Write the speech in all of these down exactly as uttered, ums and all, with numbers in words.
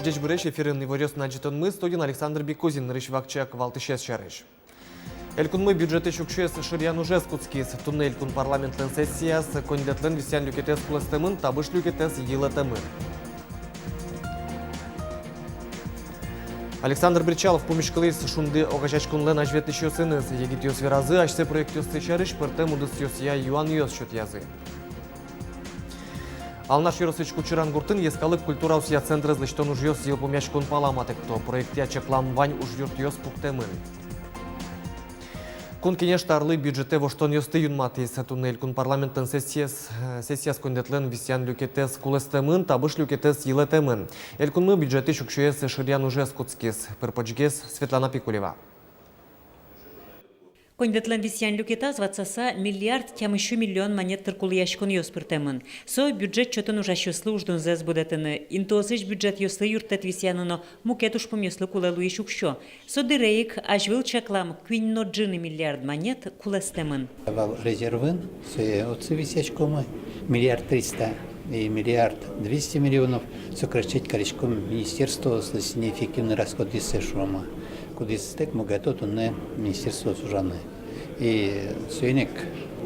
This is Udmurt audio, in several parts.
Ӟечбуресь! Эфирын «Иворъёс» но ӝытонмы, студиын Александр Бекузин. Нырысь вакчияк валтӥсез сярысь. Элькунмы бюджетысь уксёез шыръян ужез кутскиз. Туннэ Элькун парламентлэн сессияз коньдэтлэн висъян люкетэз кулэстэмын, табыш люкетэз йылэтэмын. Александр Бречалов пумиськылӥз «Шунды» огазеяськонлэн азьветлӥсьёсыныз. Егитъёс веразы асьсэ проектъёссы сярысь, пӧртэм удысъёсъя юанъёс сётъязы. Алнаш ёросысь Кучыран гуртын йӧскалык культураосъя центрез лэсьтон ужъёс йылпумъяськон пала матэкто. Проектъя чаклам вань ужъюртъёс пуктэмын. Кун Кенеш та арлы бюджетэ воштонъёсты юнматӥз. Туннэ Элькун парламентлэн сессияз, сессияз коньдэтлэн висъян люкетэз кулэстэмын, табыш люкетэз йылэтэмын. Элькунмы бюджетысь уксёез шыръян ужез кутскиз. Пыр-почгес Светлана Пикулева. Коньдэтлэн висъян люкетаз ватсаса миллиард тямыссю миллион манет тыр кулэяськонъёс пыртэмын. Со бюджет чотын ужасьёслы уждунзэс будэтыны, интыосысь бюджетъёслы юрттэт висъяны но мукет ужпумъёслы кулэ луись уксё. Со дыре ик азьвыл чаклам куинь но ӝыны миллиард манет кулэстэмын. Вал резервын, сое отчы висъяськомы, миллиард триста и миллиард двести миллионов сокращать кариськом министерствоослэсь неэффективной расходъёссэс шуыса. Кудӥзтэк мукет отын министерствоос ужаны. И соин ик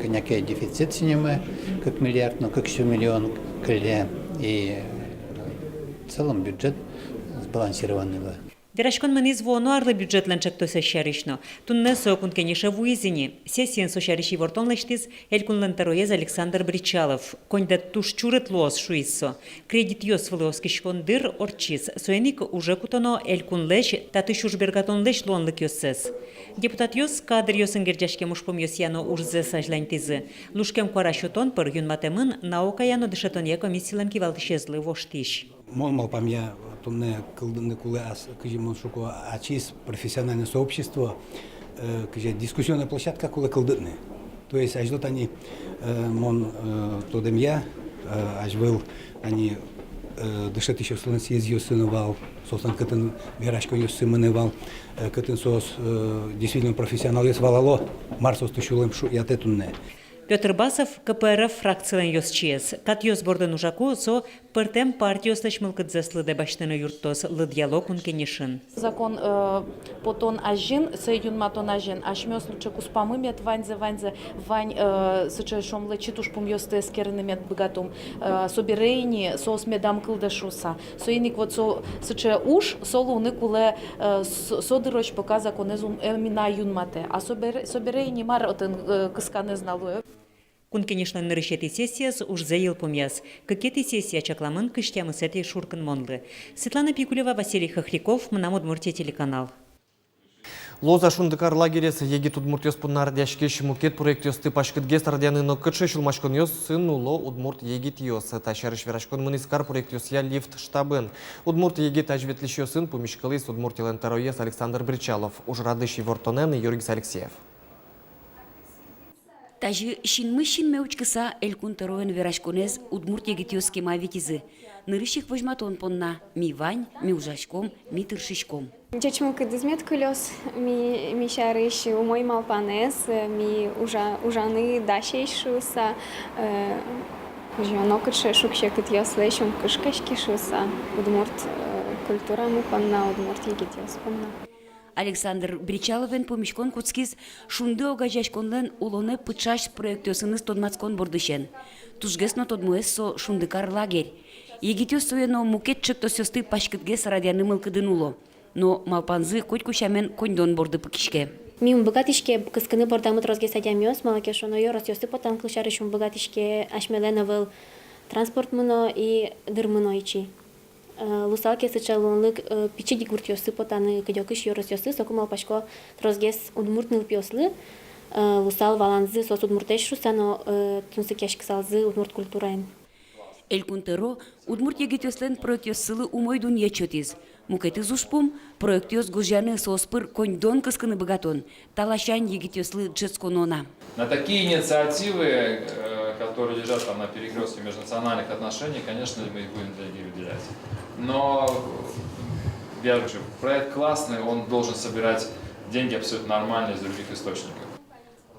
кӧня ке дефицит синмемын, кык миллиард но кык сю миллион кылле, и в целом бюджет сбалансированный луэ. Вераськон мынӥз вуоно арлы бюджетлэн чектосэз сярысь но. Туннэ со Кун Кенеше вуиз ини. Сессиын со сярысь ивортон лэсьтӥз Элькунлэн тӧроез Александр Бречалов. Коньдэт туж чурыт луоз, шуиз со. Кредитъёс вылэ оскиськон дыр ортчиз. Соин ик уже кутоно Элькунлэсь, татысь уж бергатонлэсь луонлыкъёссэс. Депутатъёс кадръёсын герӟаськем ужпумъёсъя но ужзэс азьланьтӥзы. Лушкем куара сётон пыр юнматэмын наукая но дышетонъя комиссилэн кивалтӥсезлы воштӥсь. Мон малпамъя, туннэ кылдыны кулэ ас, кызьы мон шуко, ачиз профессиональное сообщество, э, кызьы дискуссионная площадка кулэ кылдытыны. То есть азьло тани, э, мон, э, тодэмъя, э, азьвыл ини, э, дышетӥсьёслэн съездъёссы но вал, соослэн кытын вераськонъёссы мынэ вал, э, кытын соос, э, действительно профессионалъёс, валало, мар соосты сюлэм шугъятэ туннэ. Пётр Басов, КПРФ фракцилэн ёзчиез. Катъёс бордын ужаку, со пӧртэм партиослэсь мылкыдзэс лыдэ басьтыны юрттоз, лыдъяло Кун Кенешын. Закон, э, потон азьын, сое юнматон азьын асьмеос лучше куспамы мед ваньзэ, ваньзэ, вань, э, сыӵе шомлэчыт ужпумъёсты эскерыны мед быгатом, э, собере ини соос медам кылдэ шуыса. Соин ик вот со сыӵе уж, со луыны кулэ, э, со, со дырозь, пока законэз ум, э, ӧм на юнматэ. А собере, собере ини мар отын, э, кысканэз на луэ. Кун Кенешлэн нырысетӥ сессияз ужзэ йылпумъяз. Кыкетӥ сессия чакламын кызь тямысэтӥ шуркынмонлы. Светлана Пикулева, Василий Хохряков, «Мынам Удмуртие» телеканал. Луоз-а «Шундыкар» лагерез егит удмуртъёс понна радъяськись мукет проектъёсты паськытгес радъяны но кыӵе сюлмаськонъёсын уло удмурт егитъёс? Та сярысь вераськон мынӥз кар проектъёсъя лифт штабын. Удмурт егит азьветлӥсьёсын пумиськылӥз Удмуртилэн тӧроез Александр Бречалов. Ужрадысь ивортонэн Юргис Алексеев. Тазьы синмысь синме учкыса, Элькун тӧроен вераськонэз удмурт егитъёс кема витизы. Нырысь ик возьматон понна: ми вань, ми ужаськом, ми тыршиськом. Ӟеч мылкыдыз мед кылёз ми, ми сярысь умой малпанэз, ми ужа-, ужаны дасесь шуыса, э, нокыӵе шуг-секытъёслэсь ум кышкаське шуыса, удмурт, э, культурамы понна, удмурт егитъёс понна. Александр Бречаловен пумиськон кутскиз «Шунды» огазеяськонлэн улонэ пыӵась проектъёсыныз тодматскон бордысен. Тужгес но тодмоез со «Шундыкар» лагерь. Егитъёс сое но мукет чектосъёсты паськытгес радъяны мылкыдын уло. Но малпанзы котьку сямен коньдон борды пыкиське. Ми ум быгатӥське кыскыны бордамы тросгес адямиос, малы ке шуоно, ёросъёсты поттан кыл сярысь ум быгатӥське, асьмелэн ӧвӧл транспортмы но и дырмы но ичи. Э, луысал ке сыӵе луонлык, э, пичи гуртъёсы потаны, кыдёкысь ёросъёсы, соку, малпасько, тросгес удмурт нылпиослы, э, луысал валанзы, соос удмуртэсь шуыса но, э, тунсыкъяськысалзы удмурт культураен. Элькун тӧро удмурт егитъёслэн проектъёссылы умой дунъет сётӥз. Мукетыз ужпум — проектъёс гожъяны, соос пыр коньдон кыскыны быгатон, та ласянь егитъёслы ӝӧтсконо на. На такие инициативы, э, которые лежат там на перекрёстке межнациональных отношений, конечно, мы их будем деньги выделять. Но, э, я же говорю, проект классный, он должен собирать деньги абсолютно нормально из других источников.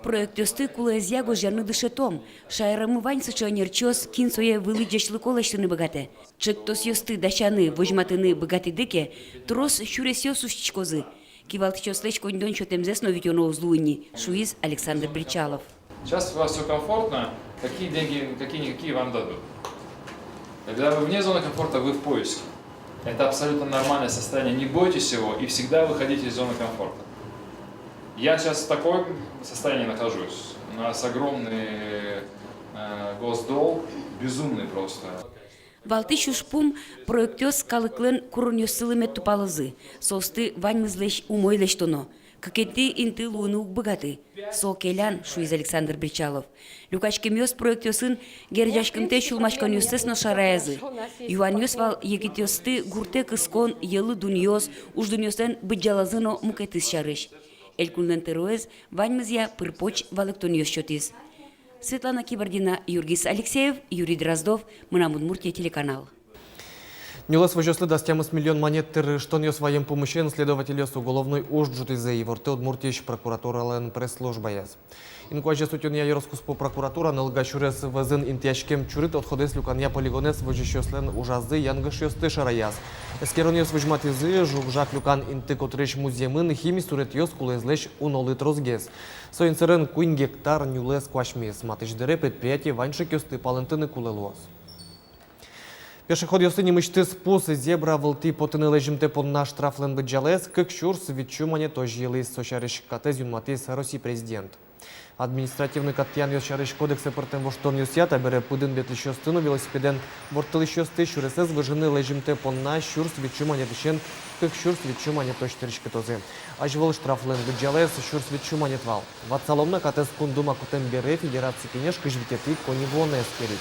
Проектъёсты кулэезъя гожъяны дышетом. Шаерамы вань сыӵе ӧнерчиос, кин сое вылӥ ӟечлыко лэсьтыны быгатэ. Ӵектосъёсты дасяны, возьматыны быгатӥды ке, трос сюресъёс усьтӥськозы. Кивалтӥсьёслэсь коньдон сётэмзэс но витёно уз луы ни, шуиз Александр Бречалов. Сейчас у вас всё комфортно, какие деньги, какие-никакие вам дадут. Когда вы вне зоны комфорта, вы в поиске. Это абсолютно нормальное состояние. Не бойтесь его и всегда выходите из зоны комфорта. Я сейчас в таком состоянии нахожусь. У нас огромный э, госдолг, безумный просто. Валтӥсь ужпум — проектъёс калыклэн куронъёссылы мед тупалозы. Соосты ваньмызлэсь умой лэсьтоно. Кыкетӥ инты луыны уг быгаты. Со келян, шуиз Александр Бречалов. Люкаськемъёс проектъёсын герӟаськымтэ сюлмаськонъёссэс но шараязы. Юанъёс вал егитъёсты гуртэ кыскон, йӧлы дунъёс, уждунъёслэн быдӟалазы но мукетыз сярысь. Элькунлэн тӧроез ваньмызъя пыр-поч валэктонъёс сётӥз. Светлана Кибардина, Юргис Алексеев, Юрий Дроздов, «Мынам Удмуртие» телеканал. Нюлэс возёслы дас тямыс миллион манет тыр ыштонъёс ваем пумысен следовательёс уголовной уж ӝутӥзы, ивортэ Удмуртиысь прокуратуралэн пресс-службаез. Инкуазез утёнъя ёрос куспо прокуратура Нылга сюрес вӧзын интыяськем чурыт отходэз люканъя полигонэз возисьёслэн ужазы янгышъёсты шараяз. Эскеронъёс возьматӥзы, жуг-жаг люкан инты котырысь музъемын хими суретъёс кулэезлэсь унолы тросгес. Соин сэрен куинь гектар нюлэс куасьмиз. Матысь дыре предприятие вань шекъёсты палэнтыны кулэ луоз. Пешеходъёслы нимысьтыз пус зебра вылтӥ потыны лэзьымтэ понна штрафлэн быдӟалаез кык сюрс витьсю манетозь йылӥз. Со сярысь катэз юнматӥз Росси Президент. Административной кат тӥянъёс сярысь кодексэ пыртэм воштонъёсъя табере пыдын ветлӥсьёсты но велосипедэн ворттылӥсьёсты сюресэз выжыны лэзьымтэ понна сюрс витьсю манетысен кык сюрс витьсю манетозь тыриськытозы. Азьвыл штрафлэн быдӟалаез сюрс витьсю манет вал. Ватсалом на, катэз Кун Дума кутэм бере Федераци Кенеш кызь витетӥ коньывуонэ эскериз.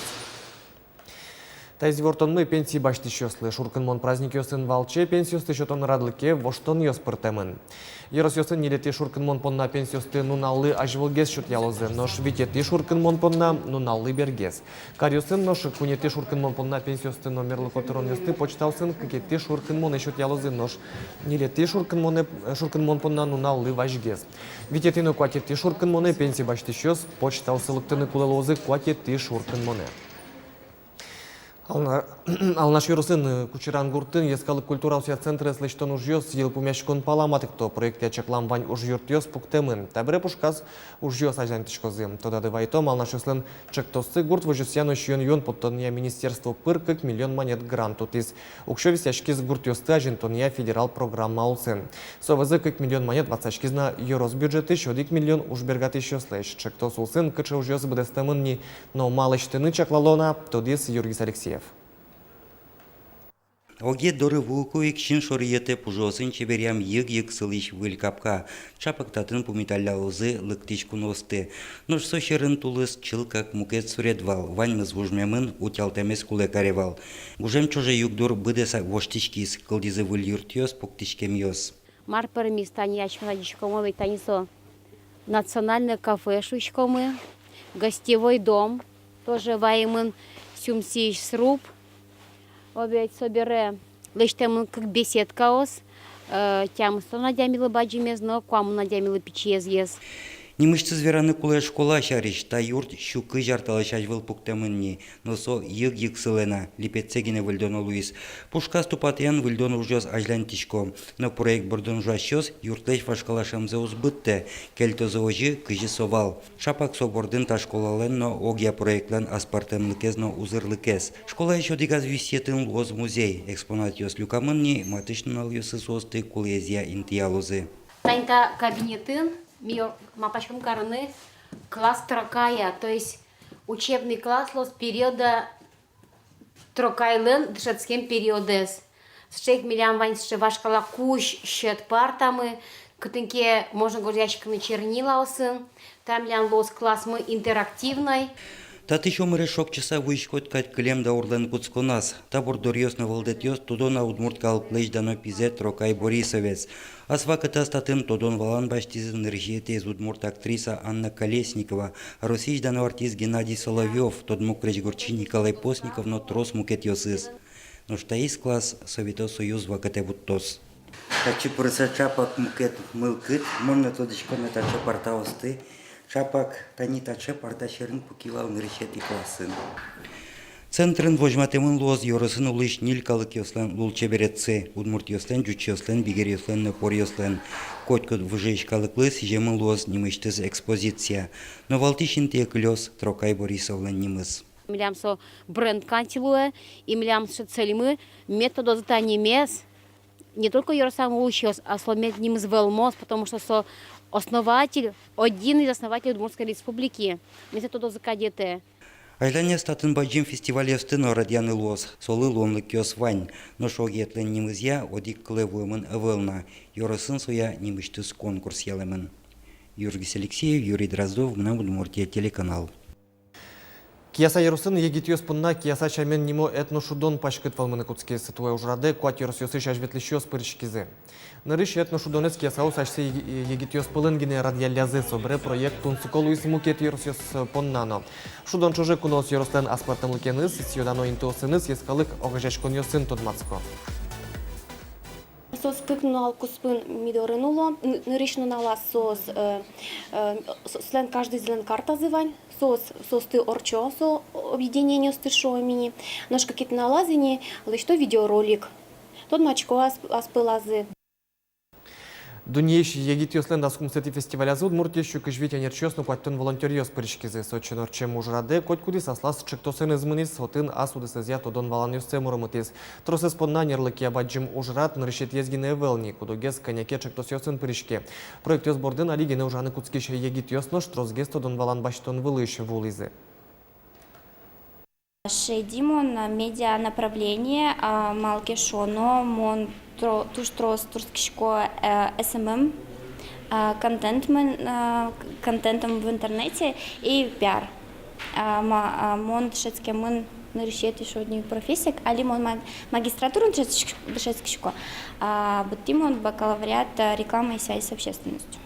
Таиз ивортонмы пенси басьтӥсьёслы. Шуркынмон праздникъёсын валче пенсиосты сётон радлыке воштонъёс пыртэмын. Ёросъёсын ньылетӥ шуркынмон понна пенсиосты нуналлы азьвылгес сётъялозы, нош витетӥ шуркынмон понна нуналлы бергес. Каръёсын нош куинетӥ шуркынмон понна пенсиосты но мерлыко тыронъёсты почтаосын кыкетӥ шуркынмонэ сётъялозы, нош ньылетӥ шуркынмонэ, шуркынмон понна нуналлы вазьгес. Витетӥ но куатетӥ шуркынмонэ пенси басьтӥсьёс почтаосы лыктыны кулэ луозы куатетӥ шуркынмонэ. Ална-, Алнаш ёросын, э, Кучеран гуртын йӧскалык культураосъя центрез лэсьтон ужъёс йылпумъяськон пала матыкто. Проектъя чаклам вань ужъюртъёс пуктэмын. Табере пушказ ужъёс азьланьтӥськозы. Тодады вайытом, Алнашъёслэн ӵектоссы гурт возёсъя но сиён-юон поттонъя министерство пыр кык миллион манет грант утӥз. Уксё висъяськиз гуртъёсты азинтонъя федерал программа улсын. Со вӧзы кык миллион манет ватсаськиз на ёрос бюджетысь, одӥг миллион — уж бергатӥсьёслэсь. Ӵектос улсын кыӵе ужъёс быдэстэмын ни но ма лэсьтыны чаклало на, тодӥз Юргис Алексеев. Огъет доры вуыку ик син шоры йӧтэ пужыосын чеберъям йыг-йыг сылӥсь выль капка. Чапак татын пумиталлялозы лыктӥсь куноосты. Нош со сьӧрын тулыс чылкак мукет сурет вал, ваньмыз вужмемын, утялтэмез кулэ каре вал. Гужем ӵоже югдур быдэсак воштӥськиз, кылдӥзы выль юртъёс, пуктӥськемъёс. Мар пӧрмиз тани, асьмеос адӟиськомы ведь, тани со национальное кафе шуиськомы, гостевой дом, тоже ваемын Сюмсиысь сруб. О, ведь собере лэсьтэмын кык беседкаос, э, тямыстон адямилы бадӟымез но куамын адямилы пичиезгес. Нимысьтыз вераны кулэ школа сярысь. Та юрт сю кызь ар талэсь азьвыл пуктэмын ни, но со йыг-йыг сылэ на, липетсэ гинэ выльдоно луиз. Пушказ тупатъян выльдон ужъёс азьланьтӥсько. Но проект бордын ужасьёс юртлэсь вашкалашемзэ уз быдтэ, кельтозы озьы, кызьы со вал. Чапак со бордын та школалэн но огъя проектлэн аспӧртэмлыкез но узырлыкез. Школаысь одӥгаз висъетын луоз музей. Экспонатъёс люкамын ни, матысь нуналъёсы соосты кулэезъя интыялозы. Тани та кабинетын ми малпаськом карыны класс трокая, то есть учебный класс луоз периода трокайлэн дышетскем периодэз. Сыӵе ик милям вань сыӵе вашкала кузь сьӧд партамы, кытын ке можно гожъяськыны чернилаосын. Та милям луоз классмы интерактивной. Татысь омыре шокчыса вуиськод кадь кылем даурлэн кутсконаз. Та борддоръёс но вӧлдэтъёс тодо на удмурт калыклэсь дано пизэ Трокай Борисовез. Ас вакытаз татын тодон-валан басьтӥзы нырысетӥез удмурт актриса Анна Колесникова, Россиысь дано артист Геннадий Соловьёв, тодмо крезьгурчи Николай Постников но трос мукетъёсыз. Нош таиз класс Совето Союз вакытэ вуттоз. Татчы пырыса чапак мукет мылкыд, мон но тодӥсько на таӵе партаосты, Шапак тани таӵе парта сьӧрын пуки вал нырысетӥ классын. Центрын возьматэмын луоз ёросын улӥсь ньыль калыкъёслэн лулчеберетсы: удмуртъёслэн, ӟучъёслэн, бигеръёслэн но поръёслэн. Котькуд выжыысь калыклы сӥземын луоз нимысьтыз экспозиция. Но валтӥсь интые кылёз Трокай Борисовлэн нимыз. Милям со бренд кадь луэ, и милям со цельмы, мед тодозы та нимез не только ёросамы улӥсьёс, а со мед нимыз вӧлмоз, потому что со основатель, один из основателей Удмуртской Республики. Мед сое тодозы кадь ик. Азьланяз татын бадӟым фестивальёсты но радъяны луоз, солы луонлыкъёс вань. Нош огъетлэн нимызъя одӥг кылэ вуэмын ӧвӧл на, ёросын соя нимысьтыз конкурс ялэмын. Юргис Алексеев, Юрий Дроздов, «Мынам Удмуртие» телеканал. Кияса ёросын егитъёс понна «Кияса сямен» нимо этношудон паськыт вӧлмыны кутскиз. Туэ ужрадэ куать ёросъёсысь азьветлӥсьёс пыриськизы. Нырысь этношудонэз Киясаос асьсэ еги-, егитъёс пӧлын гинэ радъяллязы. Собере проект тунсыко луиз мукет ёросъёс понна но. Шудон ӵоже куноос ёрослэн аспӧртэмлыкеныз, сӥё-дано интыосыныз, йӧскалык огазеяськонъёсын тодматско. Соос кык нунал куспын ми дорын уло. Н-, нырысь нуналаз соос, э, э, со-, соослэн каждыйзылэн картазы вань. Соос, соосты ортчо со объединениосты, шуом ини. Нош кыкетӥ нуналаз ини лэсьто видеоролик. Тодматско ас-, ас пӧлазы. Дуннеысь егитъёслэн дас укмысэтӥ фестивалязы Удмуртиысь сю кызь вить ӧнерчиос но куатьтон волонтёръёс пыриськизы. Сочиын ортчем ужрадэ котькудӥз аслаз ӵектосэныз мынӥз, отын ас удысэзъя тодон-валанъёссэ муромытӥз. Тросэз понна ӧнерлыкъя бадӟым ужрад нырысетӥез гинэ ӧвӧл ни, куд-огез кӧня ке ӵектосъёсын пыриське. Проектъёс бордын али гинэ ужаны кутскись егитъёс нош тросгес тодон-валан басьтон вылысь вуылӥзы. Шедьтӥ мон медиа направление, а, малы ке шуоно, мон тро-, туж трос турттӥсько, э, эс эм эм, а, контентмы-, а, к-, контентом в интернете и пиар. А, ма-, а, мон дышетскемын нырысетӥ шуод ни профессиик, али мон ма-, магистратураын дышетск-, дышетскисько, а, быдтӥ мон бакалавриат, а, реклама и связи с общественностью.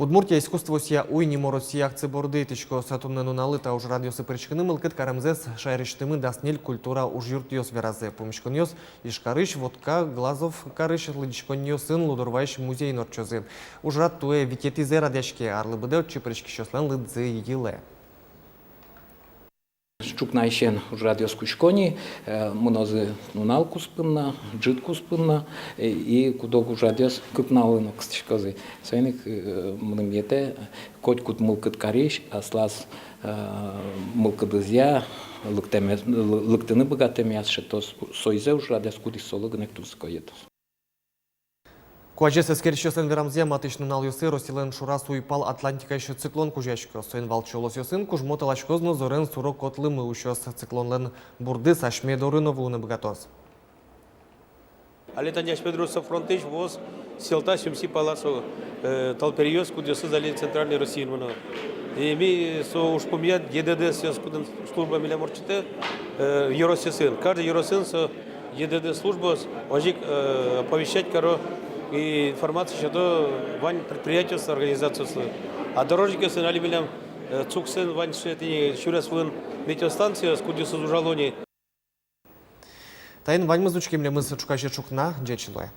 «Удмуртия — искусствоосъя уй» нимо россия акци борды итӥськоз. Туннэ нуналлы та ужрадъёсы пыриськыны мылкыд каремзэс шаерысьтымы дас ньыль культура ужъюртъёс веразы. Пумиськонъёс Ижкарысь, Вотка, Глазов карысь лыдӟиськонниосын, Лудорвайысь музейын ортчозы. Ужрад туэ витетӥзэ радъяське. Арлы быдэ отчы пыриськисьёслэн лыдзы йылэ. Ӵукнаысен ужрадъёс кутско ни, э, мынозы нунал куспын но, ӝыт куспын но, э, и куд-ог ужрадъёс кык нуналлы но кыстӥськозы. Соин ик, э, мыным йӧтэ, котькуд мылкыд карись аслаз, э, мылкыдызъя лыктэме-, лы-, лыктыны быгатэмъя сётоз сойзэ ужрадъёс, кудӥз солы гинэ тунсыко йӧтоз. Куазез эскерисьёслэн верамзыя, матысь нуналъёсы Россилэн шораз уйпал Атлантикаысь циклон кузёяськоз. Соин валче улосъёсын кужмо таласькоз но зорен суро кот лымы усёз. Циклонлэн бурдыз асьме доры но вуыны быгатоз. Али тани асьме доры со фронтысь вуоз Сьӧлта, Сюмси пала со, э, талпериос, кудъёсыз али Центральной Россиын мыно. И ми со ужпумъя Е Д Д-ос, кудын служба милям ортчытэ, э, ёросъёсын. Каждый ёросъёсын со Е Д Д службаос озьы ик, э, оповещать каро и информация сёто вань предприятиослы, организациослы. А дорожникъёсын али милям, э, Цуксын вань сыӵе тӥни сюрес вылын метеостанциос, кудъёсыз ужало ни. Таин ваньмыз. Учке милемыз ӵуказе ӵукна. Ӟеч луэ.